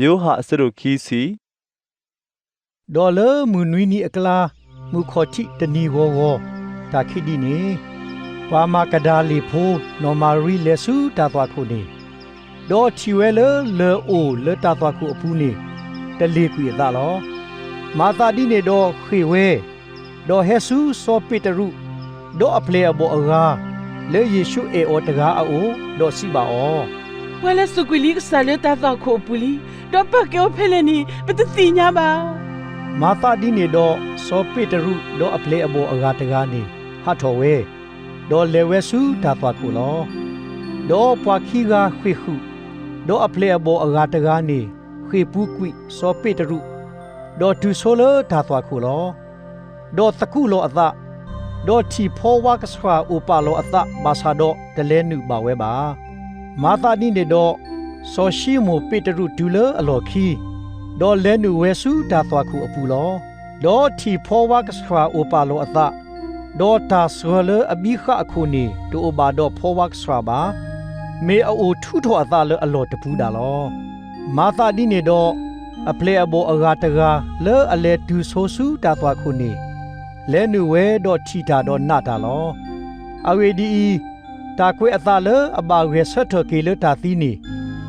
ယိၤဟၣ်အဆၢဒိၣ်ခံဆံ, ဒီးလၢမုၢ်နွံနံၤအကျါ, မုၢ်ခီၣ်ထံးတနံၤဂီၤဂီၤ, တၢ်ခံးဒံးန့ၣ်, ပှၤမၤကဒၤလ့ၣ်ဖိ နီၢ်မၤရံလဲၤဆူတၢ်သွၣ်ခိၣ်န့ၣ်, ဒီးထံၣ်ဝဲလၢလၢၢ်အိၣ်လၢတၢ်သွၣ်ခိၣ်အပူၤန့ၣ်, တလ့ၢ်ကွံာ်အသးလီၤ. မၤသးဒ်န့ၣ်ဒီးဃ့ၢ်ဝဲ, ဒီးဟဲဆူစီၤပ့းတရူး, ဒီးအပျဲၢ်အဘီၣ်အဂၤ, လၢယ့ၣ်ၡူးအဲၣ်အီၤတဂၤအအိၣ်, ဒီးစံးဘၣ်အီၤ, ပှၤလဲၤစိာ်ကွံာ်လံကစၢ်လၢတၢ်သွၣ်ခိၣ်အပူၤလံ, ဒီးပၢ်ကဲအီၤဖဲလဲၣ်န့ၣ် ပတသ့ၣ်ညါဘၣ်. မၤသးဒ်န့ၣ်ဒီး, စီၤပ့းတရူးဒီးအပျဲၢ်အဘီၣ်အဂၤတဂၤန့ၣ် ဟးထီၣ်ဝဲ, ဒီးလဲၤဝဲဆူတၢ်သွၣ်ခိၣ်လီၤ. ဒီးပှၤခံဂၤဃ့ၢ်ဃုာ်, ဒီးအပျဲၢ်အဘီၣ်အဂၤတဂၤန့ၣ် ဃ့ၢ်ပူၤကွံာ်စီၤပ့းတရူး, ဒီးတုၤဆိလၢတၢ်သွၣ်ခိၣ်လီၤ. ဒီးသကူးလီၤအသး, ဒီးထံၣ်ဖီဝါကဆှၣ်အိၣ်ပာ်လီၤအသးဘၣ်ဆၣ်ဒီးတလဲၤနုာ်ဘၣ်ဝဲဘၣ်. မၤသးဒ်န့ၣ်ဒီး, စီၤၡံမိၣ်ပ့းတရူးတုၤလၢအလီၢ်ခံ, ဒီးလဲၤနုာ်ဝဲဆူတၢ်သွၣ်ခိၣ်အပူၤလီၤ. ဒီးထံၣ်ဖီဝါကဆှၣ်အိၣ်ပာ်လီၤအသး, ဒီးတၢ်စှၢၤလၢအဘံဃာ်အခိၣ်န့ၣ်တအိၣ်ဘၣ်ဒီးဖီဝါကဆှၣ်ဘၣ်. မ့ၢ်အအိၣ်ထူးထီၣ်အသးလၢအလီၢ်တပူၤဒၣ်လီၤ. မၤသးဒ်န့ၣ်ဒီး, အပျဲၢ်အဘီၣ်အဂၤတဂၤလၢအလဲၤတုၤဆိဆူတၢ်သွၣ်ခိၣ်န့ၣ်, လဲၤနုာ်ဝဲဒီးထံၣ်တၢ်ဒီးနာ်တၢ်လီၤ. အဂ့ၢ်ဒ်အံၤ, တၢ်ကွဲးအသးလၢအဘၣ်ဂဲၤဆၢထၢၣ်က့ၤလၢတၢ်သံန့ၣ်,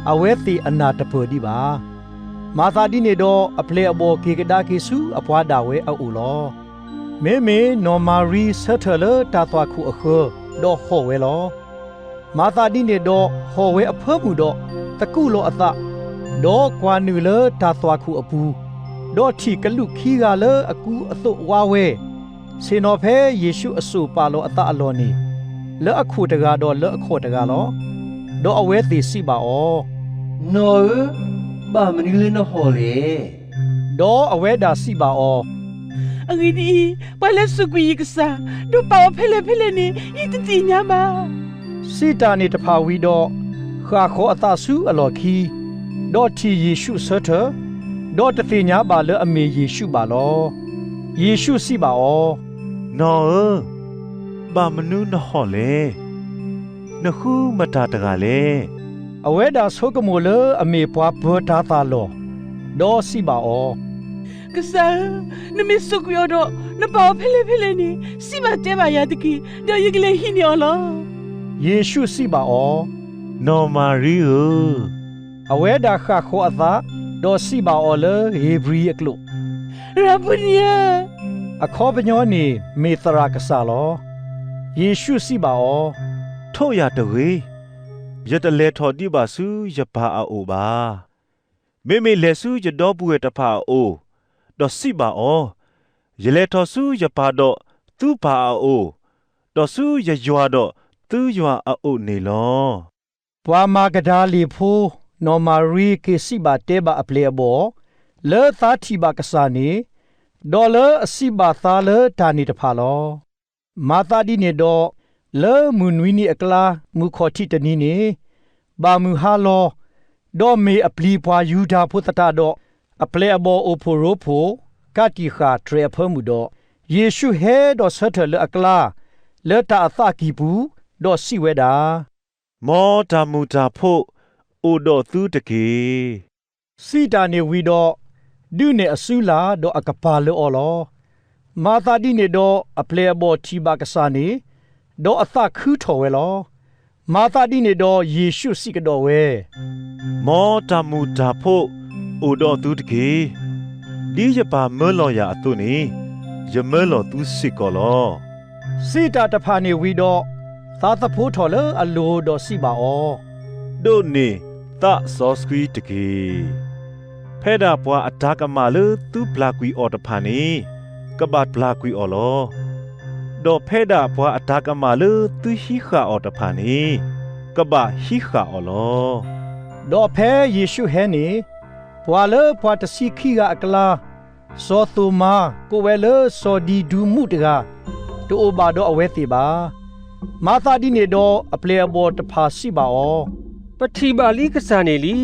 အဝဲသ့ၣ်အနၢ်တပၢၢ်ဒံးဘၣ်. မၤသးဒ်န့ၣ်ဒီး, အပျဲၢ်အဘီၣ်က့ၤကဒါက့ၤဆူအပှၤဒၣ်ဝဲအအိၣ်လီၤ. မ့မ့ၢ်နီၢ်မၤရံဆၢထၢၣ်လၢတၢ်သွၣ်ခိၣ်အဃၢၤ, ဒီးဟီၣ်ဝဲလီၤ. မၤသးဒ်န့ၣ်ဒီးဟီၣ်ဝဲအဖၢမုၢ်ဒီး, သကူးလီၤအသး, ဒီးကွၢ်နုာ်လၢတၢ်သွၣ်ခိၣ်အပူၤ, ဒီးထံၣ်ကလူးခံဂၤလၢအကူအသိးဝါဝဲ, ဆ့ၣ်နီၤဖဲယ့ၣ်ၡူးအစိၣ်ပာ်လီၤအသးအလီၢ်န့ၣ်, လၢအခိၣ်တဂၤဒီးလၢအခီၣ်တဂၤလီၤ. ဒီးအဝဲသ့ၣ်စံးဘၣ်အီၤ, နီၢ်ဧၢ, ဘၣ်မနုၤလၢနဟီၣ်လဲၣ်. ဒီးအဝဲဒၣ်စံးဘၣ်အီၤ, အဂ့ၢ်ဒ်အံၤ, ပှၤလဲၤစိာ်ကွံာ်ယကစၢ်, ဒီးပာ်အီၤဖဲလဲၣ်ဖဲလဲၣ်န့ၣ် ယတသ့ၣ်ညါဘၣ်. စံးတၢ်န့ၣ်တဖၣ်ဝံၤဒီး, ဃၣ်ဃီၤအသးဆူအလီၢ်ခံ, ဒီးထံၣ်ယ့ၣ်ၡူးဆၢထၢၣ်, ဒီးတသ့ၣ်ညါဘၣ်လၢအမ့ၢ်ယ့ၣ်ၡူးဘၣ်လီၤ. ယ့ၣ်ၡူးစံးဘၣ်အီၤ, နီၢ်ဧၢ, ဘၣ်မနုၤနဟီၣ်လဲၣ်. နဃုမတၤတဂၤလဲၣ်. အဝဲဒၣ်ဆိကမိၣ်လၢအမ့ၢ်ပှၤပၢၤတၤသၣ်လီၢ်, ဒီးစံးဘၣ်အီၤ, ကစၢ်ဧၢ, နမ့ၢ်စိာ်ကွံာ်အီၤဒီး, နပာ်အီၤဖဲလဲၣ်ဖဲလဲၣ်န့ၣ်, စံးဘၣ်တဲဘၣ်ယၤတက့ၢ်, ဒီးယကလဲၤဟံးန့ၢ်အီၤလီၤ. ယ့ၣ်ၡူးစံးဘၣ်အီၤ, နီၢ်မၤရံဧၢ. အဝဲဒၣ်ဃၣ်ဃီၤအသး, ဒီးစံးဘၣ်အီၤလၢဧ့ၤဘြံၤအကျိာ်, ရၤဘူနံဧၢ, အခီပညီန့ၣ်မ့ၢ်သရၣ်ကစၢ်လီၤ. ယ့ၣ်ၡူးစံးဘၣ်အီၤ, ထိးယၤတဂ့ၤ, ယတလဲၤထီၣ်ဒံးဘၣ်ဆူယပၢ်အအိၣ်ဘၣ်. မ့မ့ၢ်လဲၤဆူယဒီပုၢ်ဝဲၢ်တဖၣ်အအိၣ်, ဒီးစံးဘၣ်အီၤ, ယလဲၤထီၣ်ဆူယပၢ်ဒီးသုပၢ်အအိၣ်, ဒီးဆူယယွၤဒီးသုယွၤအအိၣ်န့ၣ်လီၤ. ပှၤမၤကဒၤလ့ၣ်ဖိ နီၢ်မၤရံက့ၤစံးဘၣ်တဲဘၣ်အပျဲၢ်အဘီၣ်, လၢသါထံၣ်ဘၣ်ကစၢ်န့ၣ်, ဒီးလၢအစံးဘၣ်သါလၢတၢ်န့ၣ်တဖၣ်လီၤ. မၤသးဒ်န့ၣ်ဒီး, လၢမုၢ်နွံနံၤအကျါ, မုၢ်ခီၣ်ထံးတနံၤန့ၣ်, ဘၣ်မုၢ်ဟါလီၤ, ဒီးမ့ၢ်အပျံၤပှၤယူဒၤဖိသတးဒီး, အပျဲၢ်အဘီၣ်အိၣ်ဖှိၣ်ရိဖှိၣ်, ကးတံာ်ဃာ်တြဲၤအဖၢမုၢ်ဒီး, ယ့ၣ်ၡူးဟဲဒီးဆၢထၢၣ်လၢအကျါ, လၢတၢ်အသးကံၢ်ပူၤ, ဒီးစံးဝဲဒၣ်, မ်တၢ်မုာ်တၢ်ဖိးအိၣ်ဒီးသုတက့ၢ်. စံးတၢ်န့ၣ်ဝံၤဒီး, ဒုးနဲၣ်အစုလၢ်ဒီးအကပၤလၢအီၤလီၤ. မၤသးဒ်န့ၣ်ဒီးအပျဲၢ်အဘီၣ်ထံၣ်ဘၣ်ကစၢ်န့ၣ်, ဒီးအသးခုထီၣ်ဝဲလီၤ. မၤသးဒ်န့ၣ်ဒီးယ့ၣ်ၡူးစံးကဒီးဝဲ, မ်တၢ်မုာ်တၢ်ဖိးအိၣ်ဒီးသုတက့ၢ်. ဒ်ယပၢ်မၢလီၤယၤအသိးန့ၣ်, ယမၢလီၤသုစ့ၢ်ကီးလီၤ. စံးတၢ်တဖၣ်န့ၣ်ဝံၤဒီး, သးသဖှိထီၣ်လၢအလိၤဒီးစံးဘၣ်အီၤ, ဒိးန့ၢ်သးစီဆှံတက့ၢ်. ဖဲဒၣ်ပှၤအတၢ်ကမၣ်လၢသုပျၢ်ကွံာ်အီၤတဖၣ်န့ၣ်, ကဘၣ်ပျၢ်ကွံာ်အီၤလီၤ. ဒီးဖဲဒၣ်ပှၤအတၢ်ကမၣ်လၢသုဟံးဃာ်အီၤတဖၣ်န့ၣ်, ကဘၣ်ဟံးဃာ်အီၤလီၤ. ဒီးဖဲယ့ၣ်ၡူးဟဲန့ၣ်, ပှၤလၢပှၤတဆံခံဂၤအကျါ, စီၤသိၣ်မါကိးဝဲလၢစီၤဒံၤဒူးမူးတဂၤ, တအိၣ်ဘၣ်ဒီးအဝဲသ့ၣ်ဘၣ်. မၤသးဒ်န့ၣ်ဒီး အပျဲၢ်အဘီၣ်တဖၣ်စံးဘၣ်အီၤ, ပထံၣ်ဘၣ်လံကစၢ်န့ၣ်လံ.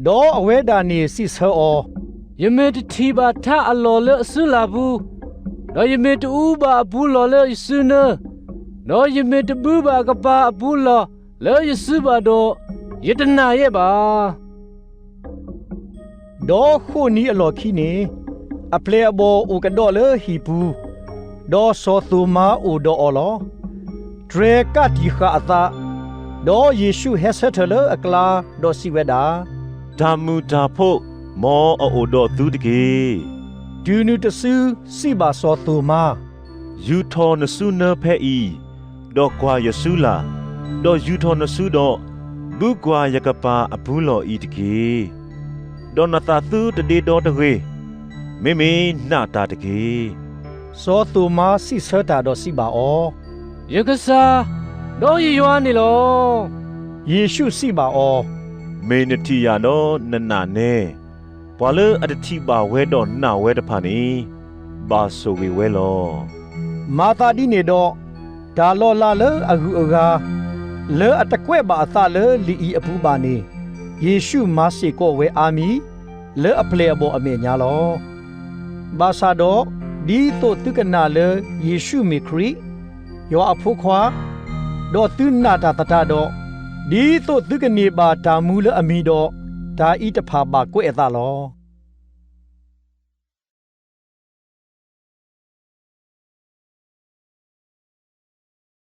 ဒီးအဝဲဒၣ်န့ၣ်စံးဆၢအီၤ, ယမ့ၢ်တထံၣ်ဘၣ်ထးအလီၢ်လၢအစုလၢ်ပူၤ, ဒီးယမ့ၢ်တအူဘၣ်အပူၤလီၢ်လၢယစုနၢ, ဒီးယမ့ၢ်တဘုဘၣ်အကပၤအပူၤလီၢ်လၢယစုဘၣ်ဒီး, ယတနာ်ယဲဘၣ်. ဒီးဃိးနံၤအလီၢ်ခံန့ၣ်, အပျဲၢ်အဘီၣ်အိၣ်ကဒီးလၢဟံၣ်ပူၤ, ဒီးစီၤသိၤမါအိၣ်ဒီးအီၤလီၤ. တြဲၤကးတံာ်ဃာ်အသး, ဒီးယ့ၣ်ရှူးဟဲဆၢထၢၣ်လၢအကျါ, ဒီးစံးဝဲဒၣ်, တၢ်မုၢ်တၢ်ဖိး, မ်အအိၣ်ဒီးသုတက့ၢ်. တုၤနုၤတစု, စံးဘၣ်စီၤသိၤမါ, ယူာ်ထီၣ်နစုနၢဖဲအံၤ, ဒီးကွၢ်ယစုလၢ်, ဒီးယူာ်ထီၣ်နစုဒီး, ဘုကွၢ်ယကပၤအပူၤလီၢ်အံၤတက့ၢ်. ဒီးနသးသုတဒ့ဒီတဂ့ၤ, မ့မ့ၢ်နာ်တၢ်တက့ၢ်. စီၤသိၤမါစံးဆၢတၢ်ဒီးစံးဘၣ်အီၤ, ယကစၢ်, ဒီးယယွၤန့ၣ်လီၤ. ယ့ၣ်ရှူးစံးဘၣ်အီၤ, မ့ၢ်နထံၣ်ယၤဒီးနနာ်နဲ, ပှၤလၢအတထံၣ်ဘၣ်ဝဲဒီးနာ်ဝဲတဖၣ်န့ၣ်, ဘၣ်ဆိၣ်ဂ့ၤဝဲလီၤ. မၤသးဒ်န့ၣ်ဒီး, တၢ်လီၤလးလၢအဂုၤအဂၤ, လၢအတကွဲးဘၣ်အသးလၢလံာ်အံၤအပူၤဘၣ်န့ၣ်, ယ့ၣ်ရှူးမၤစ့ၢ်ကီးဝဲအါမံၤ, လၢအပျဲၢ်အဘီၣ်အမဲာ်ညါလီၤ. ဘၣ်ဆၣ်ဒီး, ဒ်သိးသုကနာ်လၢယ့ၣ်ရှူးမ့ၢ်ခရံာ်, ယွၤအဖိခွါ, ဒီးသုနာ်တၢ်သတးဒီး, ဒ်သိးသုကန့ၢ်ဘၣ်တၢ်မူလၢအမံၤဒီး, တၢ်အံၤတဖၣ်ဘၣ်ကွဲးအသးလီၤ.